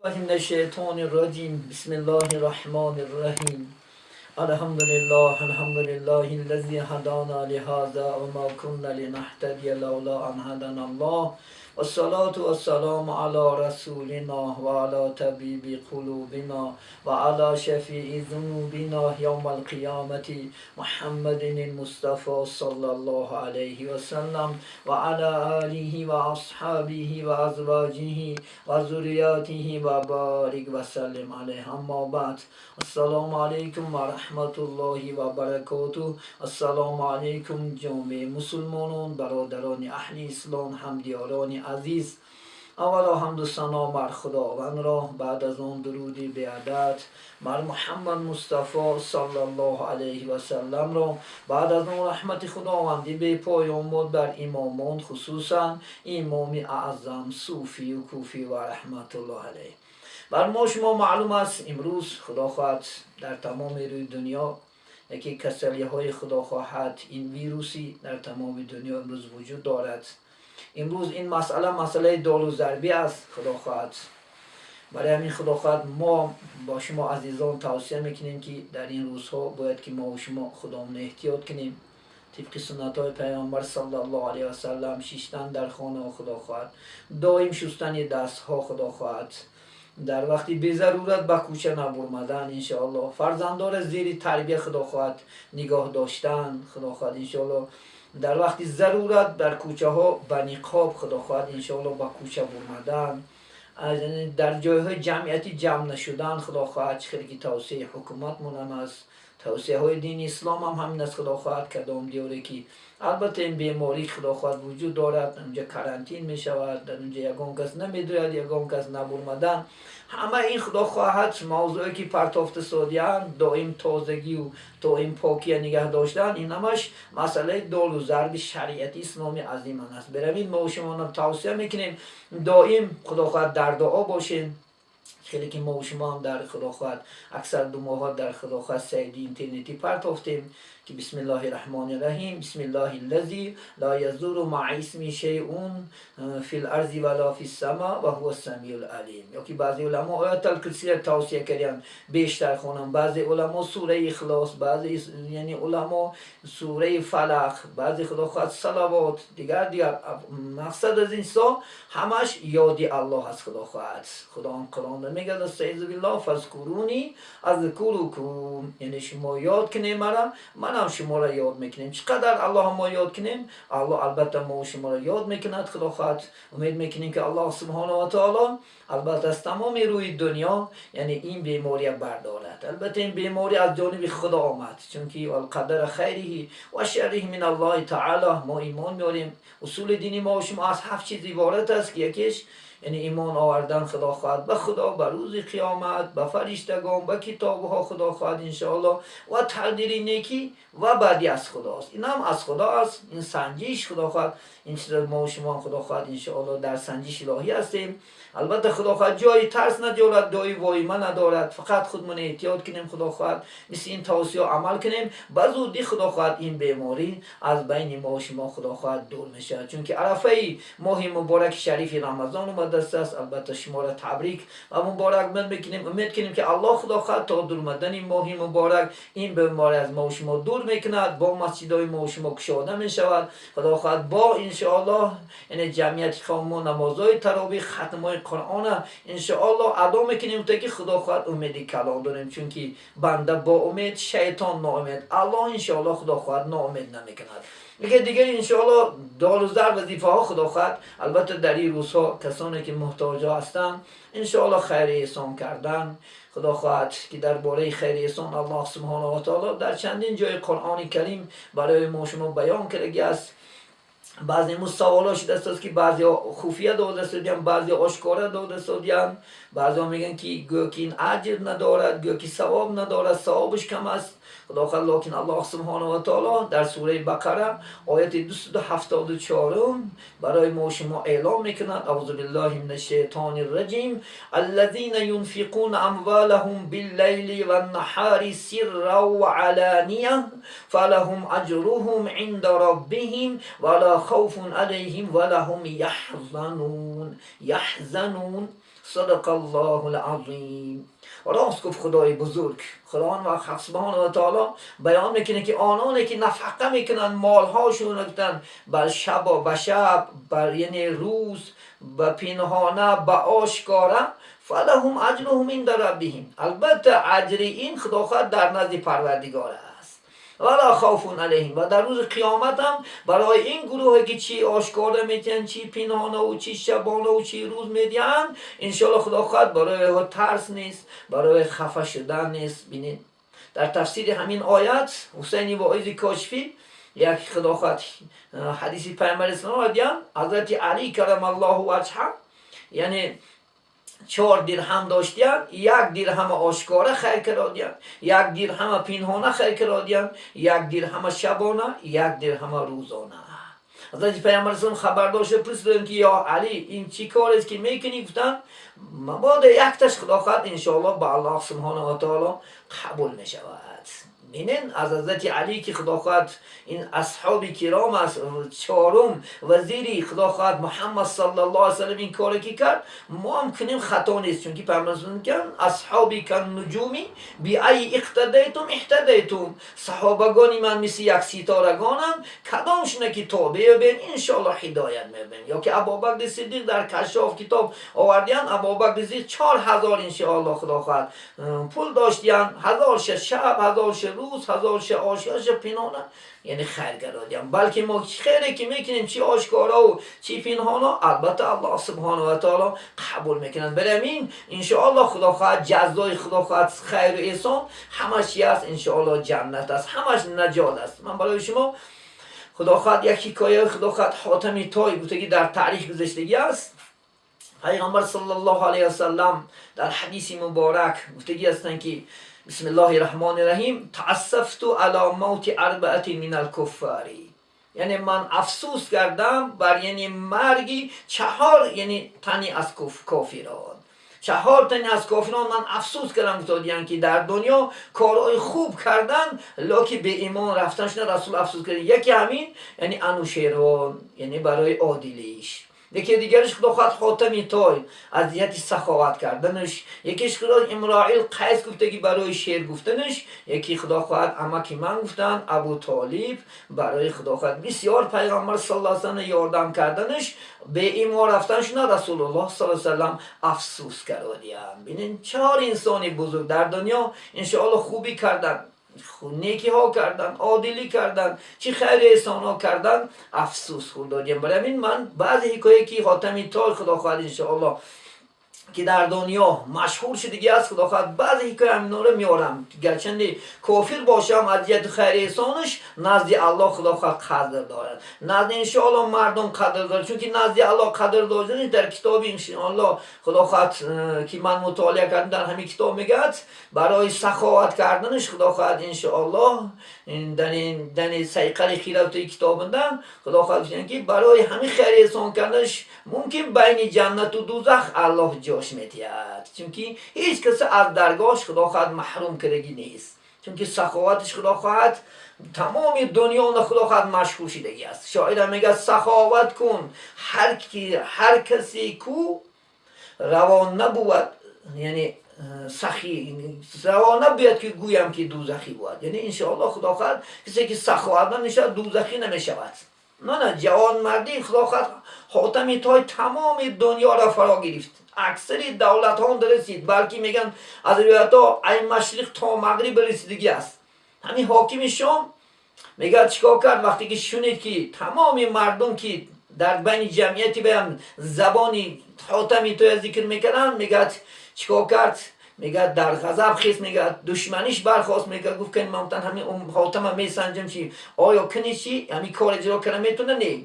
من الشیطان الرجیم. بسم الله الرحمن الرحیم. الحمد لله، الحمد لله الذي هدانا لهذا وما كنا لنهتدي لولا ان هدانا الله، والصلاة والسلام على رسولنا وعلى طبيب قلوبنا وعلى شفيع ذنوبنا يوم القيامة، محمد المصطفى صلى الله عليه وسلم، وعلى آله وأصحابه وأزواجه وذرياته وبارك وسلم عليه. أما بعد، السلام عليكم ورحمة الله وبركاته. السلام عليكم ҷомеаи мусулмонон, бародарони аҳли ислом, ҳамдиёрони азиз. Аввало ҳамду сано бар Худовандро, баъд аз он дуруди беадад бар Муҳаммад Мустафо саллаллоҳу алайҳи васалламро, баъд аз он раҳмати Худованди бепоён бод бар имомон, хусусан Имоми Аъзам Суфию Куфӣ ва раҳматуллоҳ алайҳ. Бар мо шумо маълум аст, имрӯз, худо хоҳад, дар тамоми рӯи дунё яке касалиҳои, худо хоҳад, ин вирусӣ дар тамоми дунё имрӯз вуҷуд дорад. Имрӯз ин масъала масъалаи долузарбӣ аст, худо хоҳад. Барои ҳамин, худо хоҳад, мо бо шумо азизон тавсия мекунем, ки дар ин рӯзҳо бояд ки мо шумо худомон эҳтиёт кунем, тибқи суннатҳои Паёмбар саллаллоҳу алайҳи васаллам, шиштан дар хона, худо хоҳад, доим шустани дастҳо, худо хоҳад, дар вақти безарурат ба кӯча набурмадан, иншоалло, фарзандора зери тарбия, худо хоҳад, нигоҳ доштан, худо хоҳад, иншоалло, дар вақти зарурат дар кӯчаҳо ба ниқоб, худо хоҳад, иншоалло, ба кӯча бурмадан, дар ҷойҳои ҷамъиятӣ ҷамъ нашудан, худо хоҳад, чӣ хеле ки тавсияи ҳукуматмонам аст, тавсияҳои дини ислом ҳам ҳамин аст, худо хоҳад. Кадом диёре ки албатта ин беморӣ, худо хоҳад, вуҷуд дорад, онҷа карантин мешавад, дар онҷа ягон кас намедояд, ягон кас набурмадан. Ҳама ин, худо хоҳад, мавзӯе ки партофта содиянд, доим тозагию доим покия нигаҳ доштан, ин ҳамаш масъалаи долу зарби шариати исломи азиман аст. Барамин мо шумонам тавсия мекунем, доим, худо хоҳад, дар дуо бошем. Хеле ки мо шумо ҳам дар, худо хоҳад, аксар ду моҳҳо дар, худо хоҳад, сайти интернетӣ партофтем, ки бисмиллоҳи раҳмони раҳим, бисмиллоҳи ллази ла язурру маа исмиҳи шайъун фил арзи вала фис сама ва ҳува самиул алим. Ё ки баъзе уламо Оятал Курсиро тавсия карданд бештар хонам, баъзе уламо сураи Ихлос, баъзе, яъне, уламо сураи Фалақ, баъзе, худо хоҳад, салавот, дигар дигар. Мақсад аз ин чизо ҳамаш ёди Аллоҳ аст, худо хоҳад. Худо Қуръонда мегӯяд: астаизу биллоҳ, фазкуруни азкурукум, яъне шумо ёд кунем мара, манам шуморо ёд мекунем. Чӣ қадар Аллоҳ мо ёд кунем, Аллоҳ албатта мо шуморо ёд мекунад, худо хоҳад. Умед мекунем, ки Аллоҳ субҳонаҳу ва таоло албатта аз тамоми рӯи дунё, яъне, ин бемория бардорад. Албатта ин беморӣ аз ҷониби Худо омад, чунки валқадара хайриҳи ва шарриҳи мин Аллоҳи таъоло. Мо имон меорем. Усули дини мо шумо аз ҳафт чиз иборат аст, ки якеш, яъне, имон овардан, худо хоҳад, ба Худо, ба рӯзи қиёмат, ба фариштагон, ба китобҳо, худо хоҳад, иншоалло, ва тақдири некӣ ва бадӣ аз Худост. Инам аз Худо аст, ин санҷиш, худо хоҳад, ин чизо мо шумо, худо хоҳад, иншоалло, дар санҷиши илоҳӣ ҳастем. Албатта, худо хоҳад, ҷои тарс надорад, ҷои воима надорад. Фақат худмон эҳтиёт кунем, худо хоҳад, мисли ин тавсияҳо амал кунем, ба зудӣ, худо хоҳад, ин беморӣ аз байни мо шумо, худо хоҳад, дур мешавад. Чунки арафаи моҳи мубораки шарифи Рамазон омадааст. Албатта шуморо табрик ва муборакманд мекунем. Умед кунем, ки Аллоҳ, худо хоҳад, то дурмадани моҳи муборак ин беморӣ аз мо шумо дур мекунад, бо масҷидҳои мо шумо кушода мешавад, худо хоҳад, бо иншоаллоҳ, яъне, ҷамъияти мо намозҳои тарових, хатмҳои Қуръона, иншоаллоҳ, адо мекунем, то ки, худо хоҳад, умеди калон дорем, чунки банда бо умед, шайтон ноумед, Аллоҳ, иншоаллоҳ, худо хоҳад, ноумед намекунад. Яке дигар, иншоаллоҳ, долуздар вазифаҳо, худо хоҳад, албатта дар ин рӯзҳо касоне ки муҳтоҷо ҳастанд, иншоаллоҳ, хайри эҳсон кардан, худо хоҳад, ки дар бораи хайри эҳсон Аллоҳ субҳонаҳу ва таоло дар чандин ҷои Қуръони Карим барои мо шумо баён кардагӣ аст. Баъзе саволҳо шудааст, ки баъзеҳо хуфия дода шудиянд, баъзеҳо ошкора дода шудиянд. Баъзеҳо мегӯянд, ки гӯё ки ин аҷр надорад, гӯё ки савоб надорад, савобаш кам аст, худо хоҳад. Локин Аллоҳ субҳонаҳу ва таоло дар сураи Бақара, ояти 274-ум барои мо шумо эълом мекунад: аузу биллаҳи мин ашшайтони рраҷим, аллазина юнфиқуна амвалаҳум биллайли ваннаҳари сирран ва алания фалаҳум аҷруҳум инда роббиҳим ва ла хавфун алайҳим ва ла ҳум яҳзанун. Яҳзанун. صدق الله العظیم. راست گفت خدای بزرگ. خداوند و حق سبحانه و تعالی بیان میکنه که آنانی که نفقه میکنن مالهاشون رو بر شب و به شب، بر یعنی روز، به پنهانه، به آشکاره، فلهم اجرهم عند ربهم، البته اجر این خدا خواهد در نزد پروردگار است. ولا خوف علیهم، و در روز قیامت هم برای این گروه که چی آشکاره میتین، چی پنهانه و چی شبانه و چی روز میدین، انشالله خدا خواهد برای ترس نیست، برای خفه شدن نیست. بینید در تفسیر همین آیت حسینی واعظ کاشفی یک خدا خواهد حدیث پیامبر اسلام آوردن، حضرت علی کرم الله وجهه یعنی 4 درهم داشتیان، 1 درهم آشکاره خیر کردیان، 1 درهم پنهانه خیر کردیان، 1 درهم شبانه، 1 درهم روزانه. حضرت پیامبر اسلام خبر داشته پرسیدن که یا علی این چی کار است که میکنی؟ گفتن مبادا یک تاش خدا خواهد انشاءالله با الله سبحانه و تعالی قبول میشود. بینین از حضرت علی که خدا خواهد این اصحاب کرام است، چهارم وزیری خدا خواهد محمد صلی الله علیه وسلم این کاری که کرد، ما هم کنیم خطا نیست، چون که پیامبر صلی الله علیه و اصحابی کالنجومی بی ای اقتدیتم اهتدیتم، صحابگان من مثل یک ستارگانند، کدامشونه که تابع بین انشاءالله هدایت میبین. یا که ابوبکر صدیق در کشاف کتاب آوردیان، ابوبکر صدیق 4000 انشاءالله خدا خواهد پول داشتیان، 1000 شب، 1000 روز، 1000 آشکارش پنهانه، یعنی خیر گرادیم. بلکه ما خیری که میکنیم چی آشکارا و چی پنهانا، البته الله سبحانه و تعالی قبول میکنند. برای این انشاءالله خدا خواهد جزای خدا خواهد خیر و احسان همش است، انشاءالله جنت است، همش نجات است. من برای شما خدا خواهد یک حکایه خدا خواهد حاتم طایی گفته که در تاریخ گذشتگی است. پیغمبر صلی الله علیه و سلم در حدیث مبارک گفتگی هستند که بسم الله الرحمن الرحیم تأسفت علی موت 4 من الکفار، یعنی من افسوس کردم بر یعنی مرگی 4 یعنی تنی از کافران، 4 تنی از کافران من افسوس کردم. گفتن که در دنیا کارهای خوب کردن لکه به ایمان رفتن شدن، رسول افسوس کرد. یکی همین یعنی انوشیروان، یعنی برای عادلیش، یکی دیگرش خدا خواهد حاتم طایی از جهت سخاوت کردنش، یکیش خدا امرائیل قیس گفتگی برای شعر گفتنش، یکی خدا خواهد عمکی من گفتن ابو طالب برای خدا خواهد بسیار پیغمبر صلی الله علیه و سلم یاردم کردنش، به ایمان رفتنش نه رسول الله صلی الله علیه و سلم افسوس کردیم. ببینین 4 انسانی بزرگ در دنیا انشاءالله خوبی کردن، نیکی ها کردن، عادلی کردن، چی خیر احسان ها کردن، افسوس خوردادیم. برای همین من بعضی حکایه که حاتم طایی خدا خواهد انشاءالله که در دنیا مشهور شدگی است، خدا خواهد بعضی حکایه همینا رو میارم، گرچه کافر باشم از جهت خیر احسانش نزد الله خدا خواهد قدر دارد، نزد انشاءالله مردم قدر دارد، چون که نزد الله قدر دارد. در کتاب انشاءالله خدا خواهد که من مطالعه کردم در همین کتاب میگه برای سخاوت کردنش خدا خواهد انشاءالله در سیقل خیرت توی کتابنده خدا خواهد که برای همین خیر احسان کردنش ممکن بین جنت و دوزخ الله جاش میدهد، چون هیچ کس از درگاهش خدا خواهد محروم کردگی نیست، چون که سخاوتش خدا خواهد تمام دنیا خدا خواهد مشهور شدگی است. شاعر میگه سخاوت کن هر کسی کو روان نبود، یعنی سخی روان نبود که گویم که دوزخی بود، یعنی انشاءالله خدا خواهد کسی که سخاوت نمیشود دوزخی نمیشود. نه نه جوان مردی خدا خواهد حاتم طایی تمام دنیا را فرا گرفت، اکثری دولت ها رسید، بلکه میگن از روایت ها ای مشرق تا مغرب رسیدگی است. همین حاکم شام میگه چیکار کرد وقتی که شنید که تمام مردم که در بین جمعیتی بیان زبانی حاتم طایی ذکر میکردن، میگه چیکار کرد؟ میگه در غضب خیز، میگه دشمنیش برخواست، میگه گفت که من همین حاتم میسنجم چی آیا کنی چی همین کار اجرا کنه میتونه؟ نه.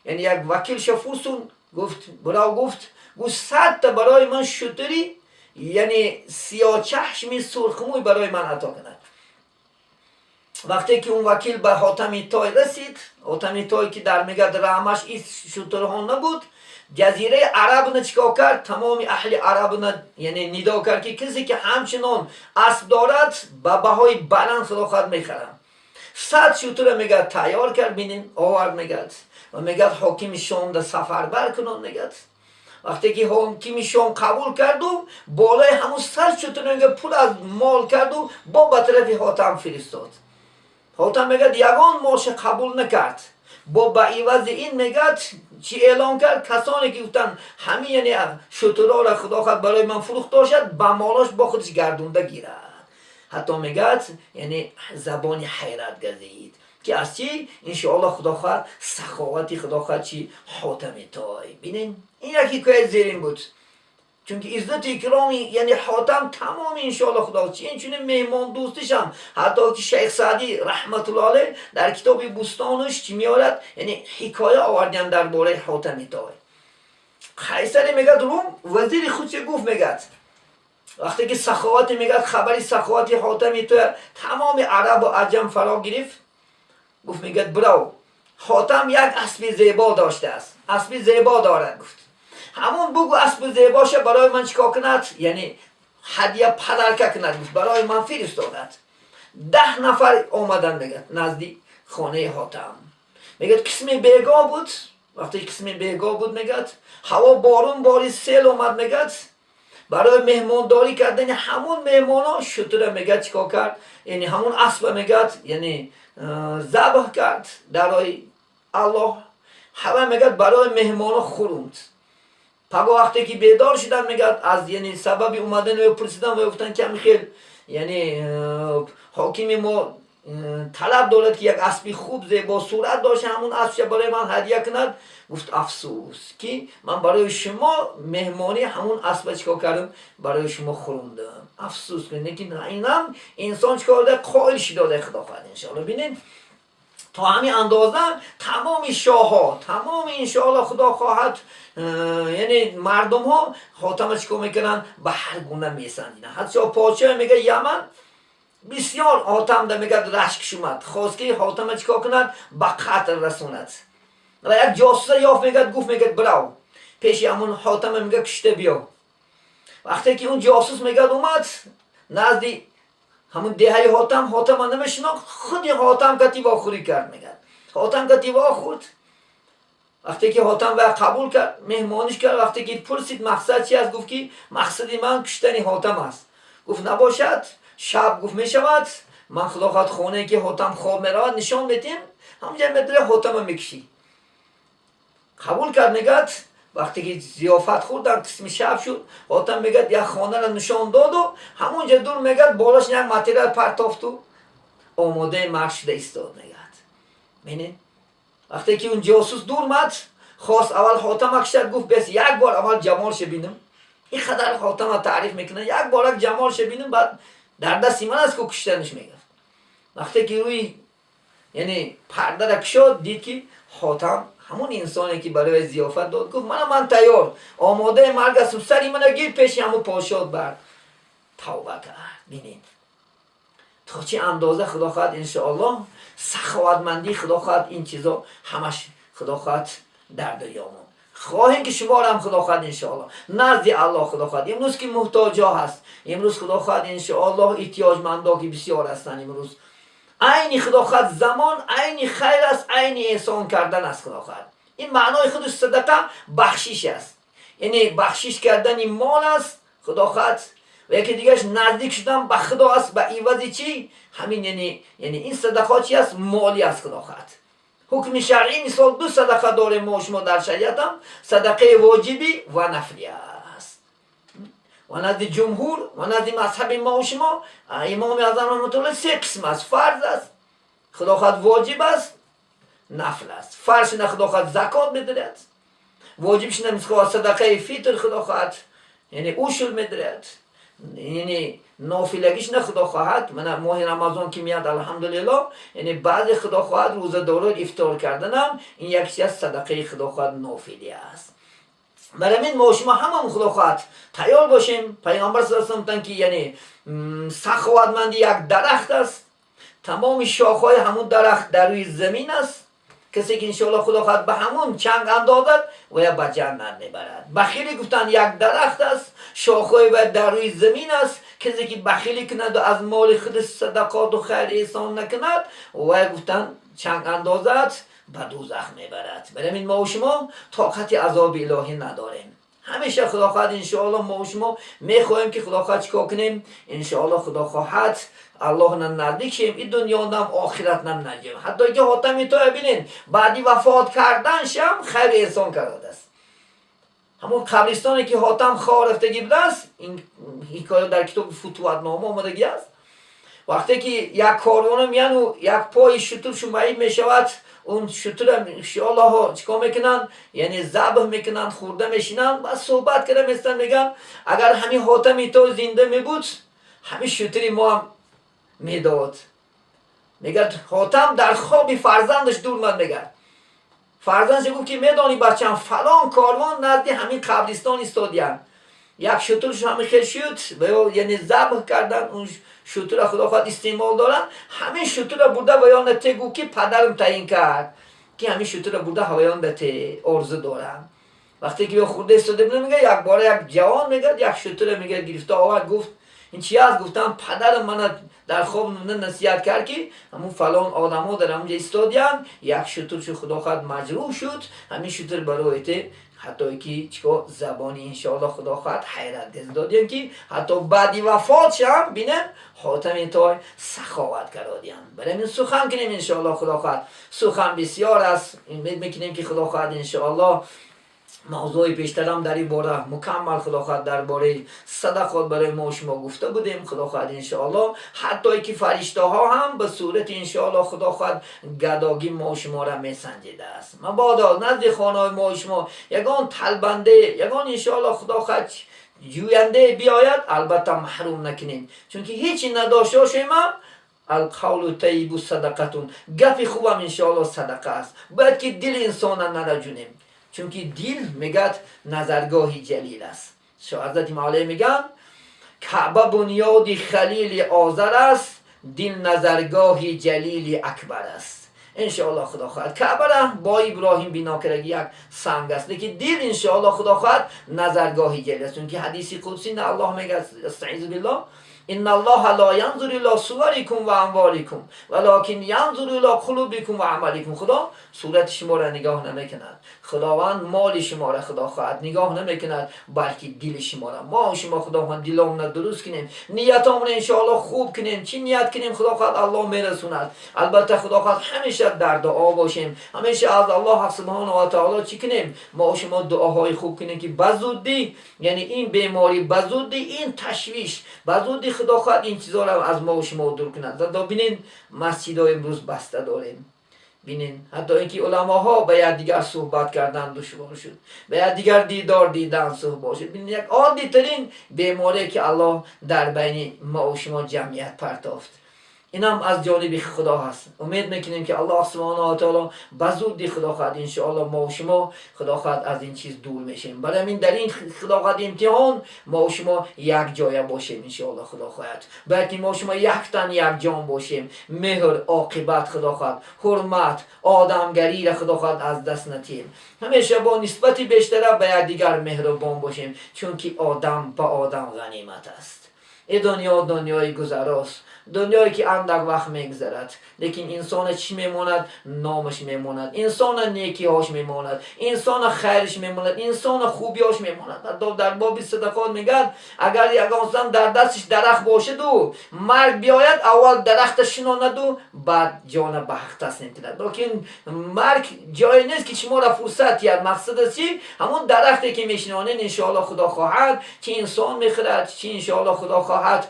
یعنی یک وکیل شفورسون گفت برا گفت 100 تا برای من شتری یعنی سیاه چشمی سرخموی برای من عطا کند. وقتی که اون وکیل به حاتم طایی رسید، حاتم طایی که در میگه رحمش این شترها نبود، جزیره عرب نه چیکار کرد؟ تمام اهل عرب نه یعنی ندا کرد که کسی که همچنان اسب دارد به بهای بلند خدا خواهد میخرم. 100 شتر میگه تیار کرد، بینین آورد میگه و میگه حاکم شام در سفر بر کنن میگه Вақте ки ҳокими Шом қабул карду, болои ҳамун сар шутур пул аз мол карду, бо ба тарафи Ҳотам фиристод. Ҳотам, мегӯяд, ягон молша қабул накард. Бо ба ивази ин, мегӯяд, чӣ эълон кард? Касоне ки гуфтанд, ҳамин, яъне шутурора, худо хоҳад, барои ман фурӯхта бошад, ба молош бо худаш гардонда гирад. Ҳатто, мегӯяд, яъне забони ҳайрат газид, ки аз чӣ, иншоалло, худо хоҳад, саховати, худо хоҳад, чи Ҳотами Той. Бинен, ин як ҳикояи зерин буд, чунки иззату икроми, яъне Ҳотам, тамоми, иншоалло, худо чи инчунин меҳмондӯстишам. Ҳатто ки Шайх Саъдӣ раҳматулло алайҳ дар китоби Бустонаш чӣ меорад? Яъне ҳикоя овардиям дар бораи Ҳотами Той. Қайсаре, мегӯяд, Рум вазири худ чӣ гуфт? Мегӯяд, вақте ки саховате, мегӯяд, хабари саховати Ҳотами Той тамоми арабу аҷам фаро гирифт, гуфт, мегӯяд, бирав, Ҳотам як аспи зебо доштааст, аспи зебо дорад. Гуфт, ҳамон бугу аспи зебоша барои ман чикор кунад? Яъне ҳадия, подарка кунад. Гуфт, барои ман фиристодад. 10 нафар омаданд, мегӯяд, назди хонаи Ҳотам. Мегӯяд, қисми бегоҳ буд. Вақте қисми бегоҳ буд, мегӯяд, ҳаво борон бори, сел омад. Мегӯяд, барои меҳмондорӣ кардани ҳамон меҳмоно шутура, мегӯяд, чикор кард? Яъне ҳамон аспа, мегӯяд, яъне забҳ кард дар роҳи Аллоҳ. Ҳава, мегӯяд, барои меҳмоно хӯрунд. Паго вақте ки бедор шуданд, мегӯяд, аз, яъне, сабаби омадани ё пурсидан ва гуфтанд, ки ҳами хел, яъне ҳокими мо талаб дорад, ки як аспи хуб, зебо сурат дошта, ҳамун аспша барои ман ҳадия кунад. Гуфт, афсӯс, ки ман барои шумо меҳмонӣ ҳамун аспа чикор кардам? Барои шумо хӯрондам. Афсӯс. Лекин инам инсон чикор қоил шидода, худо хоҳад, иншоалло. Бинед, то ҳамин андоза тамоми шоҳҳо, тамоми, иншоалло, худо хоҳад, яъне мардумҳо Хотама чикор мекунанд? Ба ҳар гуна месанҷиданд. Ҳатто подшоҳ, мега, Яман бисёр Ҳотамда, мегӯяд, рашкш омад, хост, ки Ҳотама чикор кунад? Ба қатл расонад. Ва як ҷосуса ёфт, мегӯяд, гуфт, мегӯяд, бирав пеши ҳамун Ҳотама, мегӯяд, кушта биё. Вақте ки он ҷосус, мегӯяд, омад назди ҳамун деҳаи Ҳотам, Ҳотама намешинохт. Худи Ҳотам кати вохӯрӣ кард. Мегӯяд, Ҳотам кати вохӯрд. Вақте ки Ҳотам ва қабул кард, меҳмониш кард, вақте ки пурсид, мақсад чи аст, гуфт, ки мақсади ман куштани Ҳотам аст. Гуфт, набошад, шаб, гуфт, мешавад, ман, худо хоҳад, хонае ки Ҳотам хоб меравад, нишон медиҳем, ҳамҷа медаре, Ҳотама мекушӣ. Қабул кард. Мегӯяд, вақте ки зиёфат хӯрдан, қисми шаб шуд, Ҳотам, мегӯяд, як хонаро нишон доду, ҳамонҷа дур, мегӯяд, болош як материал партофту омодаи марг шуда истод. Мегӯяд, бинед, вақте ки он ҷосус дур мад, хост аввал Ҳотама кушад. Гуфт, бес, як бор аввал ҷамолша бинам, ин қадар Ҳотама таъриф мекунад, як борак ҷамолша бинам, баъд дар дасти ман аст ку куштаниш. Мегӯфт, вақте ки рӯи, яъне пардара кушод, дид, ки Ҳотам ҳамон инсоне, ки барои зиёфат дод. Гуфт, мана ман тайёр, омодаи марг ҳастам, сари мана гир, пеши ҳамун подшоҳ бар. Тавба кард. Бинед, то чӣ андоза, худо хоҳад, иншоаллоҳ, саховатмандӣ, худо хоҳад, ин чизо ҳамаш, худо хоҳад, дар дунёмон хоҳем, ки шуморам, худо хоҳад, иншоаллоҳ, назди Аллоҳ, худо хоҳад, имрӯз ки муҳтоҷо ҳаст, имрӯз, худо хоҳад, иншоаллоҳ, эҳтиёҷмандо ки бисёр ҳастанд имрӯз, айни, худо хоҳад, замон айни хайр аст, айни эҳсон кардан аст, худо хоҳад. Ин маънои худи садақа бахшиш аст, яъне бахшиш кардани мол аст, худо хоҳад, ва яке дигараш наздик шудан ба Худо аст. Ба ивази чӣ? Ҳамин, яъне ин садақо чи аст? Молӣ аст, худо хоҳад. Ҳукми шаръӣ, мисол, ду садақа дорем мо шумо дар шариатам: садақаи воҷибӣ ва нафлӣ аст. Ва назди ҷумҳур ва назди мазҳаби мо шумо, Имоми Аъзам раҳматуллоҳ, се қисм аст: фарз аст, худо хоҳад, воҷиб аст, нафл аст. Фарзшина, худо хоҳад, закот медиҳад, воҷибшина, мисол, садақаи фитр, худо хоҳад, яъне ушр медиҳад, яъне нофилагишна, худо хоҳад, мана моҳи Рамазон ки меяд, алҳамдулиллоҳ, яъне баъзе, худо хоҳад, рӯзадорон ифтор карданам ин як чиз аз садақаи, худо хоҳад, нофилӣ аст. Барои ҳамин мо шумо ҳамам, худо хоҳад, тайёр бошем. Пайғамбар с гуфтанд, ки яъне саховатмандӣ як дарахт аст, тамоми шохҳои ҳамун дарахт дар рӯи замин аст. Касе ки, иншоалло, худо хоҳад, ба ҳамун чанг андозад, вая ба ҷаннат мебарад. Бахилӣ, гуфтанд, як дарахт аст, шохҳои вай дар рӯи замин аст. Касе ки бахилӣ кунаду аз моли худ садақоту хайр эҳсон накунад, вай, гуфтанд, чанг андозад, ба дӯзах мебарад. Барои ҳамин мо шумо тоқати азоби илоҳӣ надорем. Ҳамеша, Худо хоҳад, иншоалло, мо шумо мехоҳем, ки, Худо хоҳад, чикор кунем? Иншоалло, Худо хоҳад, Аллоҳ на наздик шем, и дунёнам, охиратнам наҷем. Ҳатто ки Ҳотами Тоя бинен, баъди вафот карданшам хайр эҳсон кардааст. Ҳамон қабристоне, ки Ҳотам хор рафтагӣ будааст, ин ҳикоя дар китоби Футуватнома омадагӣ аст. Вақте ки як корвона меяну як пои шутур шумаиб мешавад, он шутура, иншоаллоҳ, чикор мекунанд? Яъне забҳ мекунанд, хӯрда мешинанд ва суҳбат карда местанд. Мегӯянд: «Агар ҳамин Ҳотами То зинда мебуд, ҳамин шутури мо ҳам медод». Мегӯяд, Ҳотам дар хоби фарзандаш дур мад. Мегӯяд, фарзандаш гуфт, ки: «Медонӣ, бачам, фалон корвон назди ҳамин қабристон истодиянд, як шутурш ҳамин хел шуд ва ё, яъне, забҳ кардан, он шутура, Худо хоҳад, истеъмол доранд. Ҳамин шутура бурда ваёна те, гӯ, ки падарам таъин кард, ки ҳамин шутура бурда ҳаваён те, орзу дорам». Вақте ки ё хурда истода буда, мега, якбора як ҷавон, мегӯяд, як шутура, мегӯяд, гирифта овард. Гуфт: «Ин чи аст?» Гуфтам: «Падарам мана дар хоб насиҳат кард, ки ҳамун фалон одамо дар ҳамунҷа истодиянд, як шутуршу, Худо хоҳад, маҷрӯҳ шуд, ҳамин шутур барои те». Ҳатто ки чикор, забони, иншоалло, Худо хоҳад, ҳайрат додем, ки ҳатто баъди вафотшам, бинем, Ҳотами Той саховат кардодиям. Барои ҳамин сухан кунем, иншоалло, Худо хоҳад, сухан бисёр аст. Умед мекунем, ки, Худо хоҳад, иншоалло, мавзӯи пештарам дар ин бора мукаммал, Худо хоҳад, дар бораи садақот барои мо шумо гуфта будем. Худо хоҳад, иншоалло, ҳаттое ки фариштаҳо ҳам ба сурати, иншоалло, Худо хоҳад, гадогӣ мо шуморо месанҷидааст. Мабодо назди хонаҳои мо шумо ягон талбанде, ягон, иншоалло, Худо хоҳад, ҷӯянде биёяд, албатта, маҳрум накунем, чунки ҳечи надошта бошем ҳам, القول الطيب صدقة, гапи хубам, иншоалло, садақа аст. Бояд ки дили инсона нараҷунем, чунки дил, мегӯяд, назаргоҳи Ҷалил аст. Ҳазрати Мавлавӣ мегӯянд: «Каъба бунёди Халили Озар аст, дил назаргоҳи Ҷалили Акбар аст». Иншоалло, Худо хоҳад, Каъбара бо Иброҳим бино кардаги як санг аст, лекин дил, иншоалло, Худо хоҳад, назаргоҳи Ҷалил аст, чунки ҳадиси қудсӣ на Аллоҳ мегӯяд: استعيذ بالله، إن الله لا ينظر إلى صوركم وأموالكم ولكن ينظر إلى قلوبكم وأعمالكم. Худо сурати шуморо нигоҳ намекунад, Худованд моли шуморо, Худо хоҳад, нигоҳ намекунад, балки дили шуморо. Мо шумо, Худо хоҳад, диломона дуруст кунем, ниятомона, иншоалло, хуб кунем. Чӣ ният кунем, Худо хоҳад, Аллоҳ мерасонад. Албатта, Худо хоҳад, ҳамеша дар дуо бошем, ҳамеша аз Аллоҳ سبحانه وتعالى чӣ кунем? Мо шумо дуоҳои хуб кунем, ки ба зуддӣ, яъне, ин беморӣ, ба зуддӣ ин ташвиш, ба зудди, Худо хоҳад, ин чизоро аз мо шумо дур кунад. Зато бинен, масҷидҳо имрӯз баста дорем. Бинен, ҳатто ин ки уламоҳо ба якдигар суҳбат кардан душвор шуд, ба якдигар дидор дидан суҳбат шуд. Бинен, як оддитарин беморие, ки Аллоҳ дар байни мо шумо ҷамъият партофт, инам аз ҷониби Худо ҳаст. Умед мекунем, ки Аллоҳ سبحانه وتعالى ба зудди, Худо хоҳад, иншоалло, мо шумо, Худо хоҳад, аз ин чиз дур мешем. Барои ҳамин дар ин, Худо хоҳад, имтиҳон мо шумо як ҷоя бошем. Иншоалло, Худо хоҳад, бояд ки мо шумо яктан, як ҷон бошем. Меҳр, оқибат, Худо хоҳад, ҳурмат, одамгарира, Худо хоҳад, аз даст натиҳем. Ҳамеша бо нисбати бештара ба якдигар меҳрубон бошем, чунки одам ба одам ғанимат аст. Ин дунё дунёи гузарост, дунёе ки андак вақт мегузарад, лекин инсона чӣ мемонад? Номаш мемонад, инсона некиҳош мемонад, инсона хайриш мемонад, инсона хубиҳош мемонад. Ҳатто дар боби садақот мегӯяд: агар ягон зан дар дасташ дарахт бошаду марг биёяд, аввал дарахта шинонаду баъд ҷона ба ҳақ таслим кунад. Лекин марг ҷое нест, ки шуморо фурсат диҳад. Мақсад аст чӣ? Ҳамон дарахте ки мешинонед, иншоалло, Худо хоҳад, чӣ инсон мехӯрад, чӣ, иншоалло, Худо хоҳад,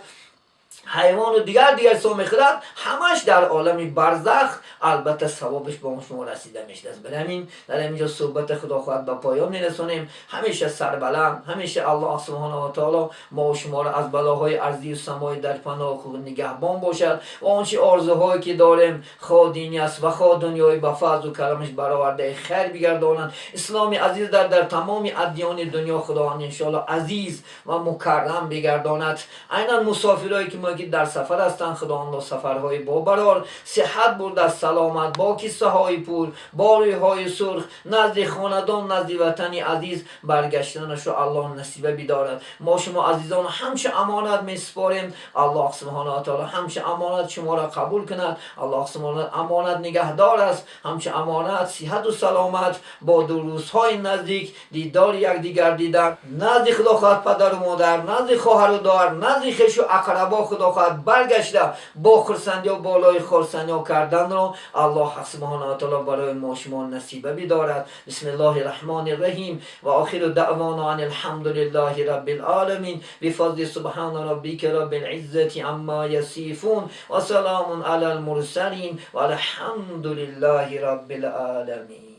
ҳайвону дигар чизо мехӯрад, ҳамаш дар олами барзах, албатта, савобаш ба шумо расида мешудааст. Барои ҳамин дар ҳаминҷо суҳбати, Худо хоҳад, ба поён мерасонем. Ҳамеша сарбаланд, ҳамеша Аллоҳ سبحانه وتعالى мо шуморо аз балоҳои арзию самоӣ дар паноҳ худ нигаҳбон бошад ва он чи орзуҳое ки дорем, хоҳ динӣ аст ва хоҳ дунёӣ, ба фазлу карамаш баровардаи хайр бигардонанд. Исломи азиз дар тамоми адёни дунё Худованд, иншоалло, азиз ва мукаррам бигардонад. Айнан мусофирое ки мо Онҳое ки дар сафар ҳастанд, Худовандо, сафарҳои бобарор, сиҳат бурда, саломат, бо киссаҳои пул, бо рӯйҳои сурх назди хонадон, назди ватани азиз баргаштанашро Аллоҳ насиба бидорад. Мо шумо азизон ҳамчу амонат месупорем. Аллоҳ субҳана таоло ҳамчу амонат шуморо қабул кунад. Аллоҳ субҳана амонат нигаҳдор аст. Ҳамчу амонат, сиҳату саломат, бо рӯзҳои наздик дидори якдигар дидан, назди Худо хоҳад падару модар, назди хоҳару дор, назди хешу ақрабо, Худо хоҳад, баргашта бо хурсандиё, болои хурсандиё карданро Аллоҳ субҳана таоло барои мо шумо насиба бидорад. Бисмиллоҳи раҳмони раҳим ва охиру даъвона ан алҳамдулиллаҳи раббил оламин. Бифазли субҳана роббика роббил иззати амма ясифун ва саламун алал мурсалин валҳамдулиллаҳи раббил оламин.